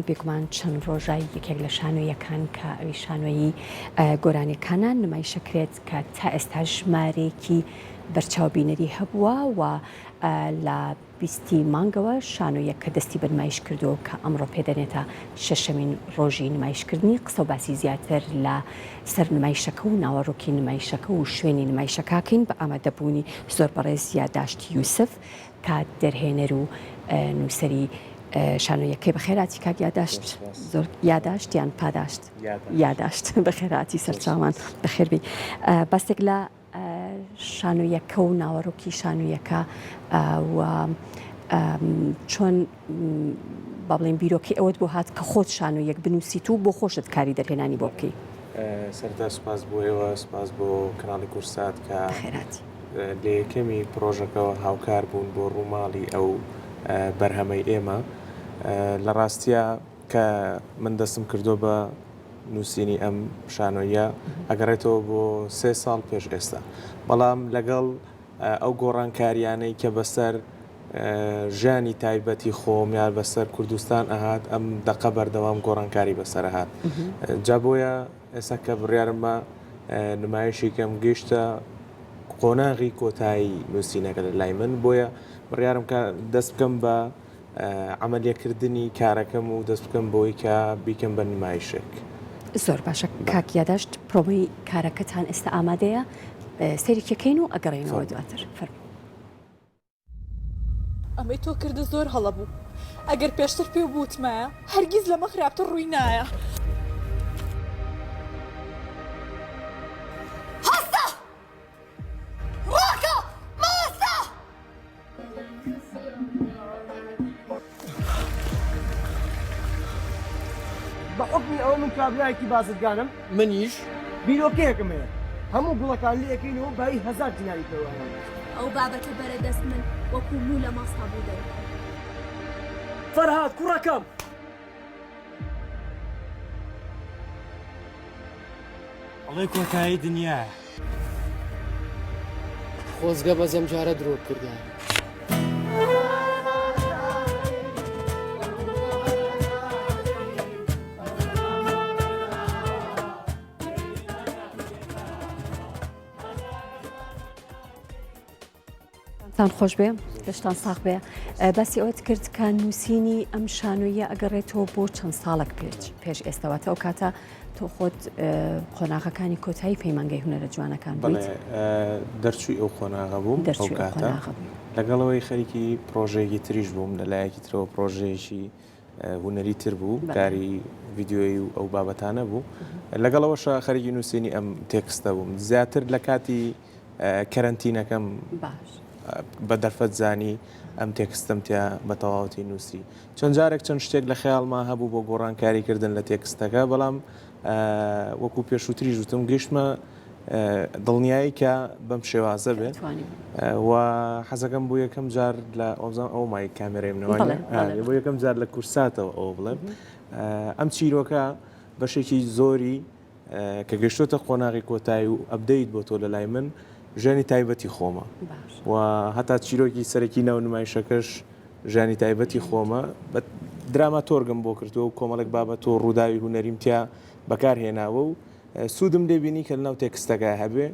بێگومان چەند ڕۆژە یەکێک لە شانۆیەکان کە ئەوی شانۆیی گۆرانیەکانە نمایشەکرێت کە تا ئێستا ژمارەیەکی بەرچاو بینەری هەبووە و لە بیستی مانگەوە شانۆیەک کە دەستی بە نمایش کردووە کە ئەمڕۆ پێدەنێتە شەشەمین ڕۆژی نمایشکردنی قسە و باسی زیاتر لە سەر نمایشەکە و ناوەڕۆکی نمایشەکە و شوێنی نمایشەکەکەین بە ئامادەبوونی زۆر بەڕێز یاداشت یوسف کە دەرهێنەر و نووسەری شانۆیەکەی بەخێراتی کاک یاداشت زۆر یاداشت یان پاداشت یاداشت بەخێراتی سەرچاوان بەخێربی باسێک لە شانۆیەکە و ناوەڕۆکی شانۆیەکە و چۆن با بڵێن بیرۆکەی ئەوەت بۆ هات کە خۆت شانۆیەک بنووسیت و بۆ خۆشت کاری دەرهێنانی بۆ بکەی سەرەتا سوپاس بۆ ئێوە سوپاس بۆ کەناڵی کورسات کە خێراتی لە یەکەمی پرۆژەکەوە هاوکار بوون بۆ ڕووماڵی ئەو بەرهەمەی ئێمە لە ڕاستیا کە من دەستم کردووە بە نووسینی ئەم شانۆییە ئەگەڕێتەوە بۆ سێ ساڵ پێش ئێستا بەڵام لەگەڵ ئەو گۆڕانکاریانەی کە بەسەر ژیانی تایبەتی خۆم یان بەسەر کوردستان ئەهات ئەم دەقە بەردەوام گۆڕانکاری بەسەر هات جا بۆیە ئێستا کە بڕیارمە نمایشی کەم گەیشتە قۆناغی کۆتایی نووسینەکە لە لای من بۆیە بڕیارم کە دەست بکەم بە عەمەلیەکردنی کارەکەم و دەست بکەم بەوەی کە بیکەم بە نمایشێک. زۆر باشە کاک یاداشت پرۆمۆی کارەکەتان ئێستا ئامادەیە سەیرێکی کەین و ئەگەڕێینەوە دواتر فەرموو. ئەمەی تۆ کردت زۆر هەڵە بوو ئەگەر پێشتر پێو بوتمایە هەرگیز لەمە خراپتر ڕووی نایە. هەستە! ڕاکە! مەوەستە! بە حوکمی ئەوە من کابرایەکی بازرگانم. منیش. بیرۆکەیەکم هەیە. هەموو گوڵەکان لێ ئەکەینەوە و بایی هەزار دیناری پێوە ئەیەم. ئەو بابەتە بەرە دەست من وەکوو موو لە ماستا بوو دەرکەوت. فەرهاد کوڕەکەم! ئەڵێ کۆتایی دنیایە. خۆزگە بەس ئەم جارە درۆ بکردایە. تان خۆش بێ دەشتان ساخ بێ باسی ئەوت کرد کە نووسینی ئەم شانۆیە ئەگەڕێتەوە بۆ چەند ساڵێک پێش پێش ئێستاواتە ئەو کاتە تۆ خۆت قۆناغەکانی کۆتایی پەیمانگەی هونەرە جوانەکان بوویت؟ دەرچووی ئەو قۆناغە بووم ئەو کاتە لەگەڵەوەی خەریکی پرۆژەیەکی تریش بووم لە لایەکی ترەوە پرۆژەیەکی هونەری تر بوو کاری ڤیدیۆیی و ئەو بابەتانە بوو لەگەڵەوەشە خەریکی نووسینی ئەم تێکستە بووم زیاتر لە کاتی کەرەنتینەکەم بە دەرفەت زانی ئەم تێکستەم تیا بە تەواوەتی نووسی. چەند جارێک چەند شتێک لە خەیاڵما هەبوو بۆ گۆڕانکاری کردن لە تێکستەکە، بەڵام وەکو پێشووتریش وتم گەیشتمە دڵنیایی کە بەم شێوازە بێ و حەزەکەم بۆ یەکەم جار لە ئۆزان ئەو مایک کامێرەی منەوە بۆ یەکەم جار لە کورساتەوە ئەوە بڵێم ئەم چیرۆکە بەشێکی زۆری کە گەشتۆتە قۆناغی کۆتایی و update بۆ تۆ لەلای من ژیانی تایبەتی خۆمە و هەتا چیرۆکی سەرەکی ناو نمایشەکەش ژیانی تایبەتی خۆمە بە دراما تۆرگم بۆ کردووە و کۆمەڵێک بابەت و ڕووداوی هونەریم تیا بەکار هێناوە و سوودم لێبینی کە لەناو تێکستەکە هەبێ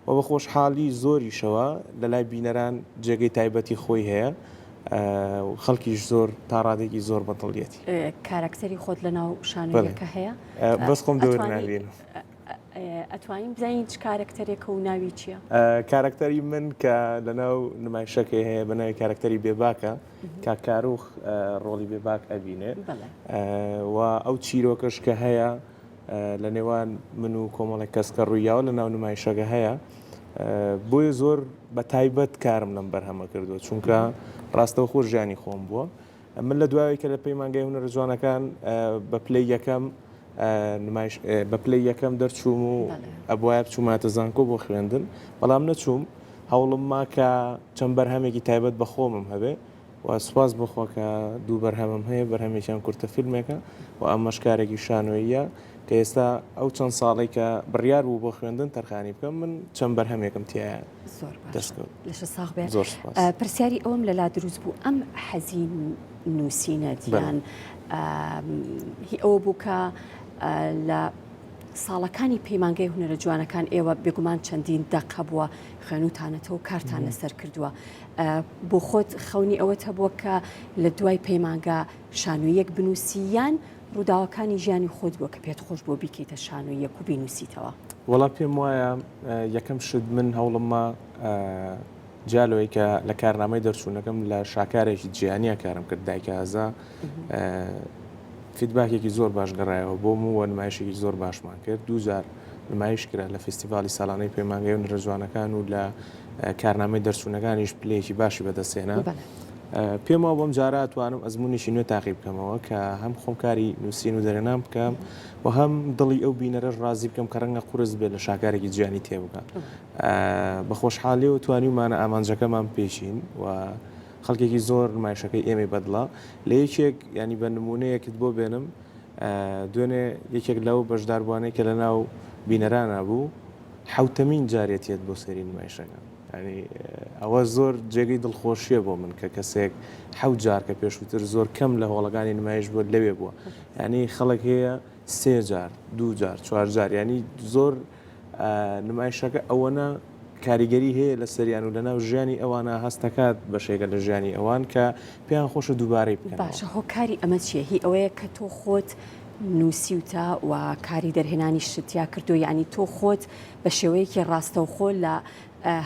و بە خۆشحاڵی زۆریشەوە لەلای بینەران جێگەی تایبەتی خۆی هەیە و خەڵکیش زۆر تا ڕادێکی زۆر بەدڵیەتی. کارەکتەری خۆت لەناو شانۆیەکە هەیە؟ بەس خۆم دەور نابینم. ئەتوانین بزانین چ کارەکتەرێکە و ناوی چییە؟ کارەکتەری من کە لەناو نمایشەکەی هەیە بە ناوی کارەکتەری بێباکە کاک کاروخ ڕۆڵی بێباک ئەبینێ و ئەو چیرۆکەش کە هەیە لە نێوان من و کۆمەڵێک کەس کە ڕوویاوە لە ناو نمایشەکە هەیە بۆیە زۆر بە تایبەت کارم لەم بەرهەمە کردووە چونکە ڕاستەوخۆ ژیانی خۆم بووە من لە دوایەوەی کە لە پەیمانگای هونەرە جوانەکان بە پلەی یەکەم نمایش بە پلەی یەکەم دەرچووم و ئەبواە بچووماتە زانکۆ بۆ خوێندن بەڵام نەچووم هەوڵم ما کە چەند بەرهەمێکی تایبەت بە خۆمم هەبێ و سوپاس بۆخوا کە دوو بەرهەمم هەیە بەرهەمێکیان کورتە فیلمێکە و ئەمەش کارێکی شانۆییە کە ئێستا ئەو چەند ساڵەی کە بڕیار بوو بۆ خوێندن تەرخانی بکەم من چەند بەرهەمێکم تیایە زۆر باشە دەستکەوت. لەشت ساغ بێ. زۆر سوپاس. پرسیاری ئەوەم لەلا دروست بوو ئەم حەزی نووسینەت بەلێ. یان. هی ئەوە بوو کە لە ساڵەکانی پەیمانگەی هونەرە جوانەکان ئێوە بێگومان چەندین دەق هەبووە خوێنوتانەتەوە و کارتان لەسەر کردووە بۆ خۆت خەونی ئەوەت هەبووە کە لە دوای پەیمانگا شانۆیەک بنووسی یان ڕووداوەکانی ژیانی خۆت بووە کە پێت خۆش بووە بیکەیتە شانۆیەک و بینووسیتەوە؟ وەڵا پێم وایە یەکەم شت من هەوڵمما جیا لەوەی کە لە کارنامەی دەرچوونەکەم لە شاکارێکی جیهانیە کارم کرد دایکە ئازا فیدباکێکی زۆر باش گەڕایەوە بۆم و نمایشێکی زۆر باشمان کرد دووجار نمایش کرا لە فیستیڤاڵی ساڵانەی پەیمانگەی هونەرە جوانەکان و لە کارنامەی دەرچوونەکانیش پلەیەکی باشی بەدەستهێنا. پێم وابوو ئەم جارە ئەتوانم ئەزموونێکی نوێ تاقی بکەمەوە کە هەم خۆم کاری نووسین و دەرهێنان بکەم و هەم دڵی ئەو بینەرەش ڕازی بکەم کە ڕەنگە قورس بێت لە شاکارێکی جیهانی تێبگا. بە خۆشحاڵیەوە توانیومانە ئامانجەکەمان بپێکین و خەڵکێکی زۆر نمایشەکەی ئێمەی بەدڵە. لە یەکێک یانی بە نموونەیەکت بۆ بێنم دوێنێ یەکێک لەو بەشداربووانەی کە لەناو بینەرانا بوو حەوتەمین جارێتیەت بۆ سەیری نمایشەکە. یانی ئەوە زۆر جێگەی دڵخۆشیە بۆ من کە کەسێک حەوت جار کە پێشووتر زۆر کەم لە هۆڵەکانی نمایش بووە لەوێ بووە. یانی خەڵک هەیە سێ جار، دوو جار، چوار جار یانی زۆر نمایشەکە ئەوەنە کاریگەری هەیە لەسەریان و لەناو ژیانی ئەوانە هەستەکات بەشێکە لە ژیانی ئەوان کە پێیان خۆشە دووبارەی بکەنەوە. باشە هۆکاری ئەمە چیە؟ هی ئەوەیە کە تۆ خۆت نووسیوتە و کاری دەرهێنانیشت تیا کردووە یانی تۆ خۆت بە شێوەیەکی ڕاستەوخۆ لە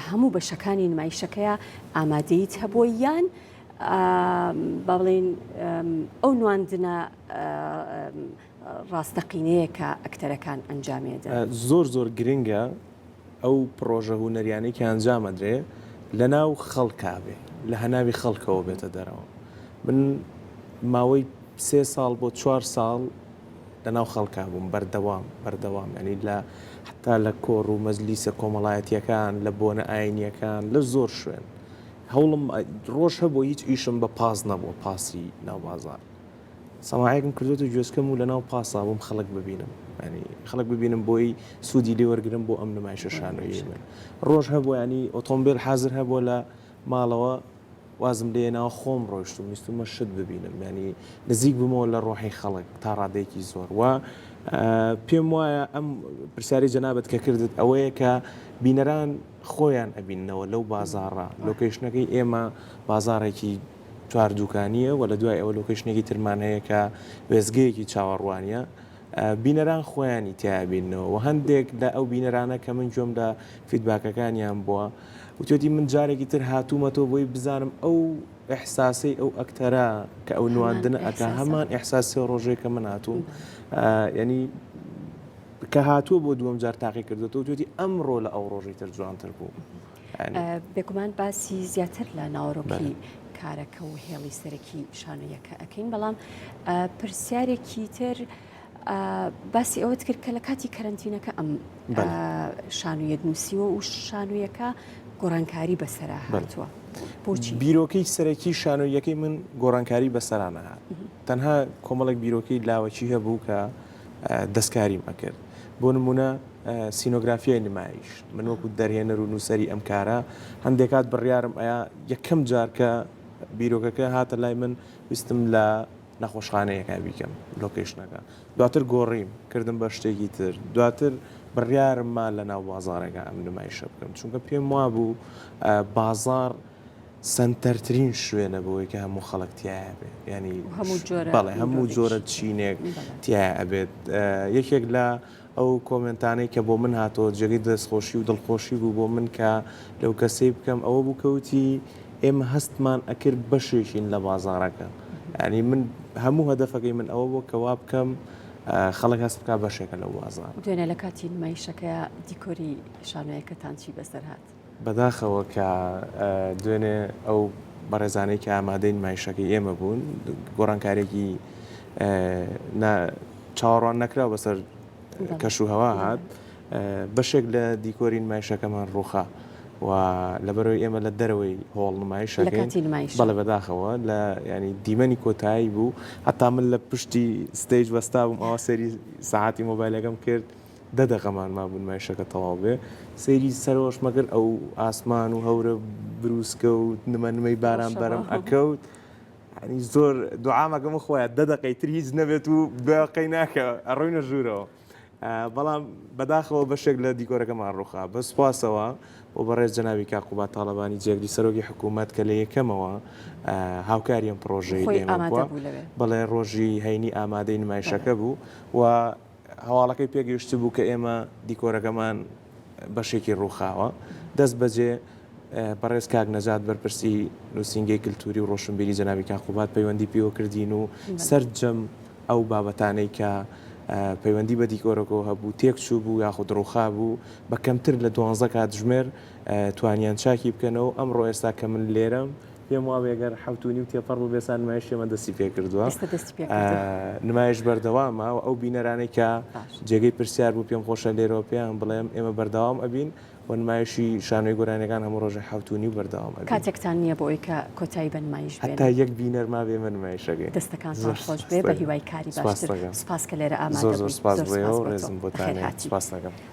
هەموو بەشەکانی نمایشەکەیا ئامادەیت هەبووە یان با بڵێین ئەو نواندنە ڕاستەقینەیە کە ئەکتەرەکان ئەنجامێدەن؟ زۆر زۆر گرنگە ئەو پڕۆژە هونەریانەی کە ئەنجام ئەدرێ لەناو خەڵکا بێ، لە هەناوی خەڵکەوە بێتە دەرەوە. من ماوەی سێ ساڵ بۆ چوار ساڵ لەناو خەڵکا بووم بەردەوام بەردەوام یانی لە حەتا لە کۆڕ و مەجلیسە کۆمەڵایەتییەکان، لە بۆنە ئایینییەکان، لە زۆر شوێن هەوڵم ڕۆژ هەبووە هیچ ئیشم بە پاس نەبووە، پاسی ناو بازاڕ. سەماعێکم کردۆتە گوێچکەم و لەناو پاسا بووم خەڵک ببینم ینی خەڵک ببینم بۆی سوودی لێ وەرگرم بۆ ئەم نمایشە شانۆیی من ڕۆژ هەبوو ینی ئۆتۆمبیل حازر هەبووە لە ماڵەوە وازم لێ ناوە خۆم ڕۆیشتم ویستومە شت ببینم ینی نزیک بمەوە لە ڕۆحی خەڵک تا ڕادەیەکی زۆر و پێم وایە ئەم پرسیاری جەنابەت کە کردت ئەوەیە کە بینەران خۆیان ئەبیننەوە لەو بازاڕە location ەکەی ئێمە بازاڕێکی چوار دوکانییە و لە دوای ئەوە location ێکی ترمان هەیە کە وێستگەیەکی چاوەڕوانییە، بینەران خۆیانی تیا ئەبیننەوە و هەندێک لە ئەو بینەرانە کە من گوێم لە feedback ەکانیان بووە وتوێتی من جارێکی تر هاتوومەتەوە بۆی بزانم ئەو ئیحساسەی ئەو ئەکتەرە کە ئەو نواندنە ئەکا هەمان ئیحساس سێ ڕۆژەیە کە من هاتووم یعنی کە هاتووە بۆ دووەم جار تاقی کردوێتەوە توێتی ئەمڕۆ لە ئەو ڕۆژەی تر جوانتر بوو. بێگومان باسی زیاتر لە ناوەرۆکی کارەکە و هێڵی سەرەکی شانۆیەکە ئەکەین بەڵام پرسیارێکی تر باسی ئەوەت کرد کە لە کاتی کەرەنتینەکە ئەم شانویەت نووسیوە و شانویەکە گۆڕانکاری بەسەرا هاتووە بۆچی بیرۆکەی سەرەکی شانۆیەکەی من گۆڕانکاری بەسەرا نەهات تەنها کۆمەڵێک بیرۆکەی لاوەکی هەبوو کە دەستکاریم ئەکرد بۆ نمونە سینۆگرافیای نمایش، من وەکو دەرهێنەر و نووسەری ئەم کارە، هەندێک کات بڕیارم ئەیا، یەکەم جار کە بیرۆکەکە هاتە لای من ویستم لە نەخۆشخانەیەکا بیکەم location ەکە، دواتر گۆڕیم کردم بە شتێکی تر، دواتر بڕیارم ما لە ناو بازاڕێکا ئەم نمایشە بکەم، چونکە پێم وابوو بازاڕ سەنتەرترین شوێنە بۆی کە هەموو خەڵک تیایا بێ یانی بەڵێ هەموو جۆرە چینێک تیایا ئەبێت یەکێک لە ئەو کۆمێنتانەی کە بۆ من هاتەوە جێگەی دەستخۆشی و دڵخۆشی بوو بۆ من کە لەو کەسەی بکەم ئەوە بوو کە وتی ئێمە هەستمان ئەکرد بەشێکین لە بازاڕەکە یانی من هەموو هەدەفەکەی من ئەوە بوو کە وا بکەم خەڵک هەست بکا بەشێکە لەو بازاڕە. دوێنێ لە کاتی نمایشەکەیا دیکۆری شانۆیەکەتان چی بەسەر هات؟ بەداخەوە کە دوێنێ ئەو بەڕێزانەی کە ئامادەی نمایشەکەی ئێمە بوون گۆڕانکاریەکی چاوەڕوان نەکراو بەسەر کەش و هەوا هات بەشێک لە دیکۆری نمایشەکەمان ڕووخا و لەبەرەوەی ئێمە لە دەرەوەی هۆڵ نمایشەکەین بەڵێ بەداخەوە لە ینی دیمەنی کۆتایی بوو هەتا من لە پشتی stage وەستا بووم ئەوە سەیری سەعاتی مۆبایلەکەم کرد دە دەقەمان مابوو نمایشەکە تەواو بێ سەیری سەرەوەشمە کرد ئەو ئاسمان و هەورە بروسکە و نمە نمەی باران بەرم ئەکەوت. ینی زۆر دوعامەکەم خۆیان دە دەقەی تر هیچ نەبێت و دوقەی ناکە ئەڕۆینە ژوورەوە بەڵام بەداخەوە بەشێک لە دیکۆرەکەمان ڕووخا. بە سوپاسەوە بۆ بەڕێز جەنابی کاک قوباد تاڵەبانی جێگری سەرۆکی حکوومەت کە لە یەکەمەوە هاوکاری ئەم پڕۆژەی خۆی ئێمە ئامادە بووە. بوو لەوێ. بەڵێ ڕۆژی هەینی ئامادەی نمایشەکە بوو و هەواڵەکەی پێگەیشتبوو کە ئێمە دیکۆرەکەمان بەشێکی ڕووخاوە. دەست بەجێ بەڕێز کاک نەجات بەرپرسی نووسینگەی کلتوری و ڕۆشنبیری جەنابی کاک قوباد پەیوەندی پێوە کردین و سەرجەم ئەو بابەتانەی کە پەیوەندی بە دیکۆرەکەوە هەبوو تێکچووبوو یاخود ڕووخابوو بە کەمتر لە دوانزە کاتژمێر توانیان چاکی بکەنەوە ئەمڕۆ ئێستا کە من لێرەم پێم وابێ گەر حەوت و نیو تێپەڕ بوو بێسا نمایشی ئێمە دەستی پێکردووە ئێستا دەستی پێکردووە. نمایش بەردەوامە و ئەو بینەرانەی کە باش. جێگەی پرسیار بوو پێم خۆشە لێرەوە پێیان بڵێم ئێمە بەردەوام ئەبین و نمایشی شانۆی گۆرانیەکان هەموو ڕۆژێ حەوت و نیو بەردەوام ئەبین. کاتێکتان نییە بۆ ئەوەی کە کۆتایی بە نمایش هەتا بێنن. یەک بینەر مابێ ئێمە نمایش ئەکەین. دەستەکانتان زۆر خۆش سوپاست بێ بە دەکەم. هیوای کاری سوپاست باشتر. دەکەم. سوپاس کە لێرە ئامادە زۆر زۆر بووی. سوپاس زۆر بۆ ئێوە سوپاس و بۆ تۆ. ڕێزم بۆتان بەخێر هەیە. هاتی. سوپاست دەکەم.